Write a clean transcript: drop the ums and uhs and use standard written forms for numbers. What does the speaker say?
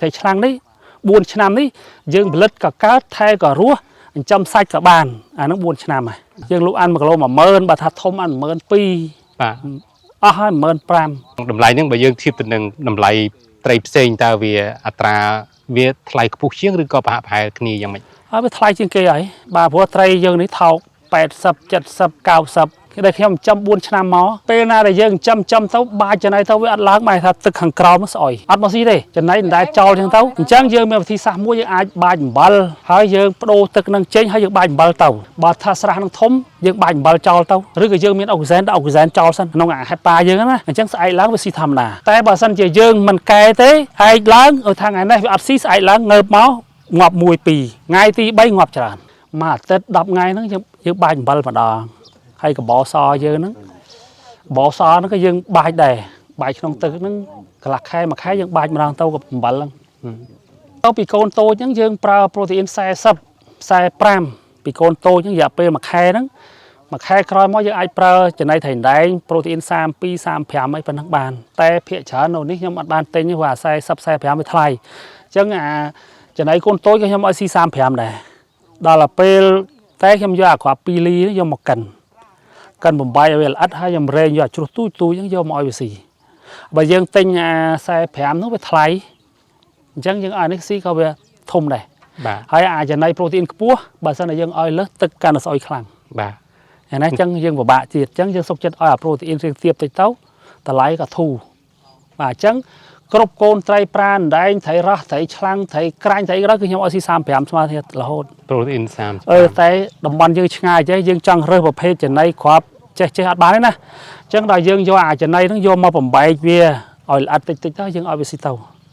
ត្រីឆ្លាំងនេះ4ឆ្នាំនេះយើងផលិតក៏កើតថែក៏រស់ចិញ្ចឹមសាច់ក៏បានអាហ្នឹង4ឆ្នាំហើយយើងលក់អាន1គីឡូ10000បើថាធំអាន12000 បាទ អស់ហើយ15000 តម្លៃហ្នឹងបើយើងធៀបទៅនឹងតម្លៃត្រីផ្សេងតើវាអត្រាវាថ្លៃខ្ពស់ជាងឬក៏ប្រហាក់ប្រហែលគ្នាយ៉ាងម៉េច ហើយវាថ្លៃជាងគេហើយបាទព្រោះត្រីយើងនេះថោក80 70 90គេដែលខ្ញុំចិញ្ចឹម4ឆ្នាំមកពេលណាដែលយើងចិញ្ចឹមចិញ្ចឹមទៅបាចចំណៃទៅវាអត់ឡើងបែរថាទឹកខាងក្រោមហ្នឹងស្អុយអត់មកស៊ីទេចំណៃមិនដែលចោលចឹងទៅអញ្ចឹងយើងមានវិធីសាស្ត្រមួយយើងអាចបាចអំបិលហើយយើងបដូរទឹកនឹងចេញហើយយើងបាចអំបិលទៅបើថាស្រះនឹងធំយើងបាចអំបិលចោលទៅឬក៏យើងមានអុកស៊ីសែនដាក់អុកស៊ីសែនចោលសិនក្នុងអាហេប៉ាយើងហ្នឹងណាអញ្ចឹងស្អែកឡើងវាស៊ីធម្មតាតែបើសិនជាយើងមិនកែទេឯកឡើងឲ្យថាថ្ងៃនេះវាអត់ស៊ីស្អែកឡើងងើបមកងាប់1 2ថ្ងៃទី3ងាប់ច្រើនមួយអាទិត្យ10ថ្ងៃហ្នឹងយើងយើងបាចអំបិលម្ដង ហើយកបោសយើងហ្នឹងកបោសហ្នឹងក៏យើងបាចដែរបាចក្នុងទឹកហ្នឹងកន្លះខែមួយខែយើងបាចម្ដងទៅក៏អំបិលហ្នឹងទៅពីកូនតូចហ្នឹងយើងប្រើប្រូតេអ៊ីន40 45ពីកូនតូចហ្នឹងរយៈពេលមួយខែហ្នឹងមួយខែក្រោយមកយើងអាចប្រើចំណីត្រីដែងប្រូតេអ៊ីន32 35អីប៉ុណ្ណឹងបានតែភាគច្រើននៅនេះខ្ញុំអត់បានទិញទេព្រោះអា40 45វាថ្លៃអញ្ចឹងអាចំណីកូនតូចក៏ខ្ញុំឲ្យស៊ី35ដែរដល់ទៅពេលតែខ្ញុំយកអាគ្រាប់2លីនេះយកមកកិន កិនបំបីឲ្យវាល្អិតហើយខ្ញុំរែងយកអាជ្រុះទូចទូចហ្នឹងយកមកឲ្យវាស៊ីបើយើងទិញអា45នោះវាថ្លៃអញ្ចឹងយើងឲ្យនេះស៊ីក៏វាធំដែរ បាទ ហើយអាចចំណីប្រូតេអ៊ីនខ្ពស់បើសិនតែយើងឲ្យលើសទឹកកាន់តែស្អុយខ្លាំង បាទ យ៉ាងណាអញ្ចឹងយើងពិបាកទៀតអញ្ចឹងយើងសុខចិត្តឲ្យអាប្រូតេអ៊ីនរៀងទាបតិចទៅតម្លៃក៏ធូរបាទអញ្ចឹងគ្រប់កូនត្រីប្រានដែងត្រីរ៉ស់ត្រីឆ្លាំងត្រីក្រាញ់ត្រីក្រោយគឺខ្ញុំឲ្យស៊ី35ស្មើគ្នារហូត ប្រូតេអ៊ីន30 អឺតែតំបន់យើងឆ្ងាយចេះយើងចង់រើសប្រភេទចំណីគ្រាប់ចេះចេះអត់បានទេណាអញ្ចឹងដល់យើងយកអាចំណីហ្នឹងយកមកបំបែកវាឲ្យល្អិតតិចតិចទៅយើងឲ្យវាស៊ីទៅ